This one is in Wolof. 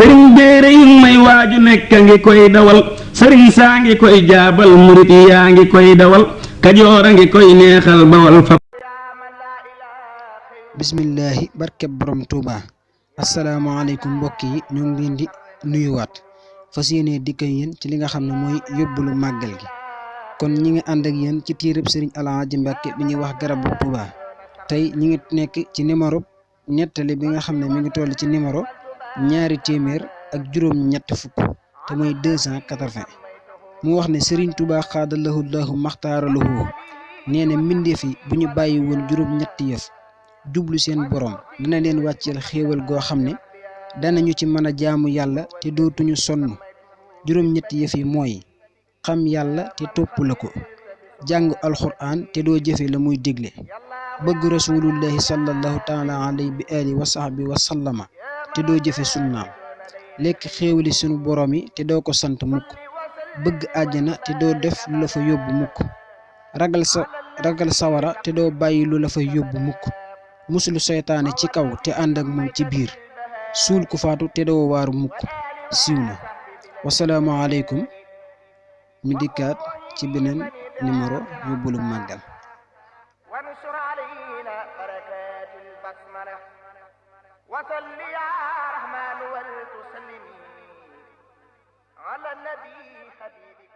sëriñ béere yi may waaju nekk a ngi koy dawal sëriñ saa ngi koy jaabal murit yaa ngi koy dawal kajoor a ngi koy neexal bawal fa bismillahi barkeb borom Touba asalaamaaleykum mbokk yi ñoo ngi leen di nuyuwaat fas yéene dikk ak yéen ci li nga xam ne mooy yóbbalu màggal gi kon ñi ngi ànd ak yéen ci tiirëb sëriñ Alaaji Mbàkke bi ñuy wax garabu Touba tey ñi ngi nekk ci numéro nettali bi nga xam ne mi ngi toll ci numéro 200 ak juróom-ñett fukk te mooy 280 mu wax ne sëriñ Touba xaadalahu lahu maxtaaralahu nee na mbindeef yi bu ñu bàyyi woon juróom-ñetti yëf jublu seen borom dina leen wàcceel xéewal goo xam ne danañu ci mën a jaamu yàlla te dootuñu sonn juróom-ñetti yëf yi mooy xam yàlla te topp la ko jàng alxuraan te doo jëfe la muy digle bëgg rasulullahi sallallahu taala alayhi bi ali wa sahbi wa sallama te doo jëfe sunnaam lekk xéewali sunu borom yi te doo ko sant mukk bëgg àjjana te doo def lu la fa yóbbu mukk ragal sawara te doo bàyyi lu la fa yóbbu mukk musulu seytaane ci kaw te ànd ak moom ci biir suul ku faatu te doo waaru mukk siiw na wasalaamaaleykum mi dikkaat ci beneen numéro yóbbalu màggal وصل يا رحمن ولتسلمي على النبي حبيبي